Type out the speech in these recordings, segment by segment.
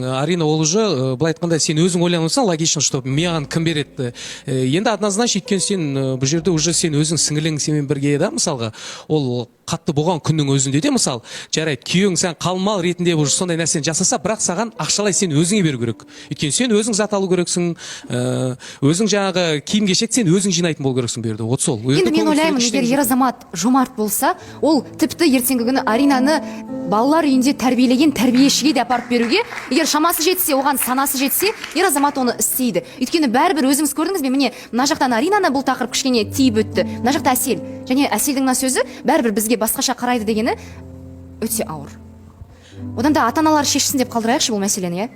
Арина, ол уже, былай айтқанда, сен өзің ойланып отырсың, логично, что маған кім береді. Енді однозначно, өйткені сен, бұл жерде уже сен өзің, сіңілің сенімен бірге да. Мысалға, ол қатты болған күннің өзінде де, мысалы, жарайды, күйеуің сен қалың мал ретінде уже сондай нәрсені жасаса, бірақ саған ақшалай сен өзіңе беру керек, өйткені сен өзің зат алу керексің, өзің жаңағы киім кешек сен өзің жинайтын болу керексің бұл жерде. Вот сол. Енді мен ойлаймын, егер ер азамат жомарт болса, ол тіпті ертеңгі күні Аринаны балалар үйінде тәрбиелеген тәрбиешіге де апарып беруге, егер шамасы жетсе, оған санасы жетсе, ер азамат оны істейді. Өйткені бәрібір, өзіңіз көрдіңіз бе, міне, мына жақтан Аринаны бұл тақырып кішкене тиіп өтті, мына жақта Әсел. Және Әселдің мына сөзі, «бәрібір бізге басқаша қарайды» дегені өте ауыр. Одан да ата аналар шешсін деп қалдырайықшы бұл мәселені, иә.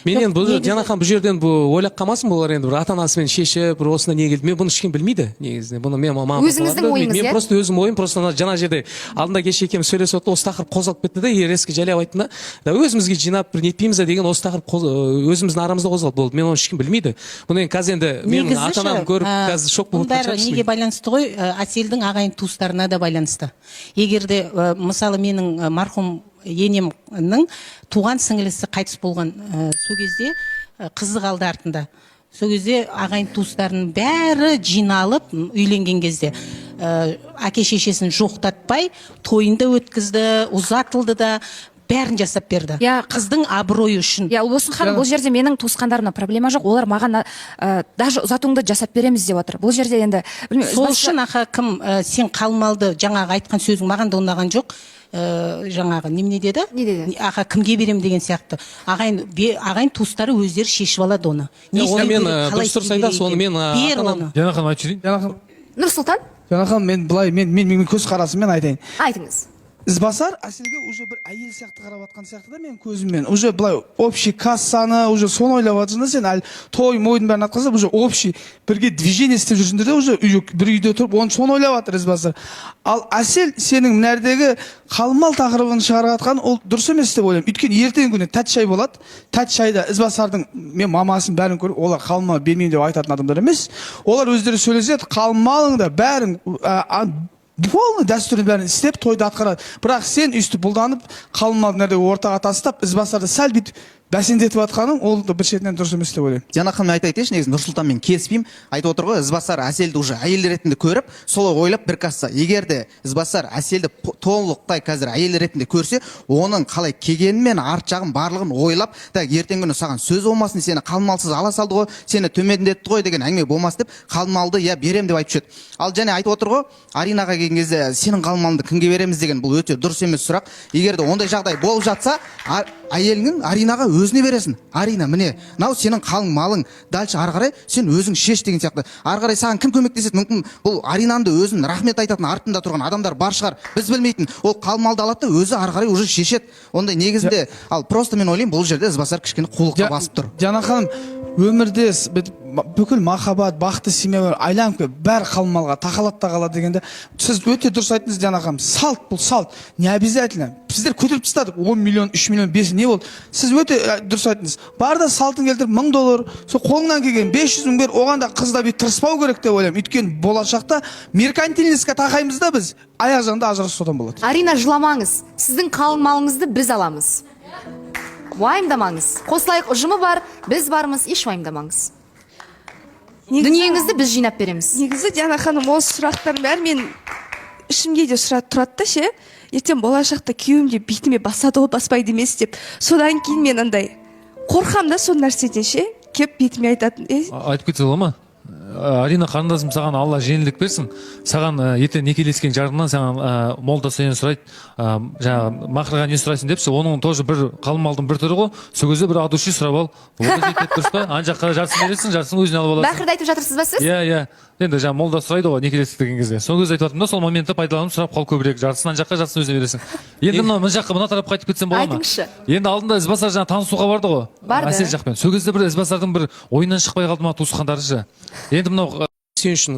Мен енді бұл, Диана ханым, бұл жерден бұл ойлап қалмасын бұлар, енді бір ата анасымен шешіп, бір осында не келді. Мен бұны ешкім білмейді негізінде, бұны мен мамам, Өзіңіздің папаларым да білмейді. ойыңыз, Мен иә? просто өзім ойым, просто ана жаңа жерде алдында кеше екеуміз сөйлесіп отырдық, осы тақырып қозғалып кетті да, и резко жайлап айттым да, да өзімізге жинап бір нетпейміз да деген осы тақырып өзіміздің арамызда қозғалды, болды. Мен оны ешкім білмейді бұны. Енді қазір енді менің Негізі ата анам ше, көріп, қазір шок бұның болып отырған бәрі шығар. неге байланысты ғой, Әселдің ағайын туыстарына да байланысты. Егер де, мысалы, менің марқұм енемнің туған сіңілісі қайтыс болған, сол кезде қызы қалды артында. Сол кезде ағайын туыстарының бәрі жиналып, үйленген кезде әке шешесін жоқтатпай тойын да өткізді, ұзатылды да, бәрін жасап берді қыздың абыройы үшін. Иә, Ұлбосын ханым, бұл жерде менің туысқандарымнан проблема жоқ. Олар маған даже ұзатуыңды жасап береміз деп отыр. Бұл жерде енді білмеймін. Сол үшін, аха, кім, сен қалмалды, жаңағы айтқан сөзің маған да ұнаған жоқ. Жаңағы немене деді? Не деді? Аха, кімге берем деген сияқты. Ағайын ағайын туыстары өздері шешіп алады оны. Не Оны істеу мен, керек, қалай дұрыс істеу дұрыс айтасыз, керек оны екенін. мен, Бер ата-анам- оны. Диана ханым, айтып жіберейін. Диана ханым. Нұрсұлтан. Диана ханым, мен былай, мен көзқарасыммен айтайын. Айтыңыз. Ізбасар Әселге уже бір әйел сияқты қарап жатқан сияқты да менің көзіммен. Уже былай общий кассаны уже соны ойлап жатырсың да сен, әлі той мойдың бәрін атқызып, уже общий бірге движение істеп жүрсіңдер де, уже бір үйде тұрып, оны соны ойлап жатыр Ізбасар. Ал Әсел, сенің мына жердегі қалың тақырыбын шығарып жатқан, ол дұрыс емес деп ойлаймын. Өйткені ертеңгі күні тәтті шай болады. Тәтті шайда Ізбасардың, мен мамасын, бәрін көріп, олар қалың мал бермеймін деп айтатын адамдар емес. Олар өздері сөйлеседі, қалың малыңды бәрін полный дәстүрдің бәрін істеп, тойды атқарады. Бірақ сен өйстіп бұлданып, қалың малды мына жерде ортаға тастап, Ізбасарды сәл бүйтіп бәсеңдетіп жатқаның, ол да бір шетінен дұрыс емес деп ойлаймын. Диана ханым, айта кетейінші, негізі Нұрсұлтанмен келіспеймін. Айтып отыр ғой, Ізбасар Әселді уже әйел ретінде көріп, солай ойлап бір касса. Егер де Ізбасар Әселді толықтай қазір әйел ретінде көрсе, оның қалай келгенімен арт жағын, барлығын ойлап да, ертеңгі күні саған сөз болмасын, сені қалың малсыз ала салды ғой, сені төмендетті ғой деген әңгіме болмасын деп, қалың малды, иә, беремін деп айтып жүреді. Ал және айтып отыр ғой, Аринаға келген кезде сенің қалың малыңды кімге береміз деген, бұл өте дұрыс емес сұрақ. Егер де ондай жағдай болып жатса, әйеліңнің, Аринаға өзіне бересің. «Арина, міне, мынау сенің қалың малың, дальше ары қарай сен өзің шеш» деген сияқты. Ары қарай саған кім көмектеседі? Мүмкін, бұл Аринаны да өзін рахмет айтатын артында тұрған адамдар бар шығар, біз білмейтін. Ол қалың малды алады да, өзі ары қарай уже шешеді ондай негізінде. Ал просто мен ойлаймын, бұл жерде Ізбасар кішкене қулыққа басып тұр. Диана ханым, өмірде бүкіл махаббат, бақытты семьялар айланып келіп, бәрі қалың малға тақалады да қалады дегенде, сіз өте дұрыс айттыңыз, Диана ханым. Салт, бұл салт, не обязательно. Біздер көтеріп тастадық 10 миллион, 3 миллион, 5, не болды? Сіз өте дұрыс айттыңыз. Бар да, салтын келтіріп, 1000 доллар, сол қолыңнан келген 500 мың бер. Оған да қыз да бүйтіп тырыспау керек деп ойлаймын. Өйткені болашақта меркантильность қа тақаймыз да біз, аяқ жағында ажырасу содан болады. Арина, жыламаңыз, сіздің қалың малыңызды біз аламыз, уайымдамаңыз. «Қосылайық» ұжымы бар, біз бармыз, еш уайымдамаңыз. Дүниеңізді біз жинап береміз. Негізі, Диана ханым, осы сұрақтардың бәрі мен ішімде де сұрақ тұрады да ше, ертең болашақта күйеуім де бетіме басады ғой, баспайды емес деп. Содан кейін мен андай қорқамын да сол нәрседен ше, кеп бетіме айтатын е. Айтып кетсе бола ма? Арина қарындасым, саған Алла жеңілдік берсін. Саған ертең некелескен жарыңнан саған молда сенен сұрайды, жаңағы махрға не сұрайсың депші. Оның тоже бір қалың малдың бір түрі ғой. Сол кезде бір от души сұрап ал, ол да жетеді, дұрыс па? Ана жаққа жартысын бересің, жартысын өзіңе алып аласың. Бәкірді айтып жатырсыз ба сіз? Иә, енді жаңа молда сұрайды ғой некелестік деген кезде. Сол кезде айтып жатырмын да, сол моментті пайдаланып сұрап қал көбірек: жартысын ана жаққа, жартысын өзіңе бересің. Енді мына мына жаққа, мына тарапқа айтып кетсем бола ма? Айтыңызшы. Енді алдында Ізбасар жаңа танысуға барды ғой. Барды. Әсел жақпен. Сол кезде бір Ізбасардың бір ойынан шықпай қалды ма туысқандары ше. Енді мынау Сен үшін.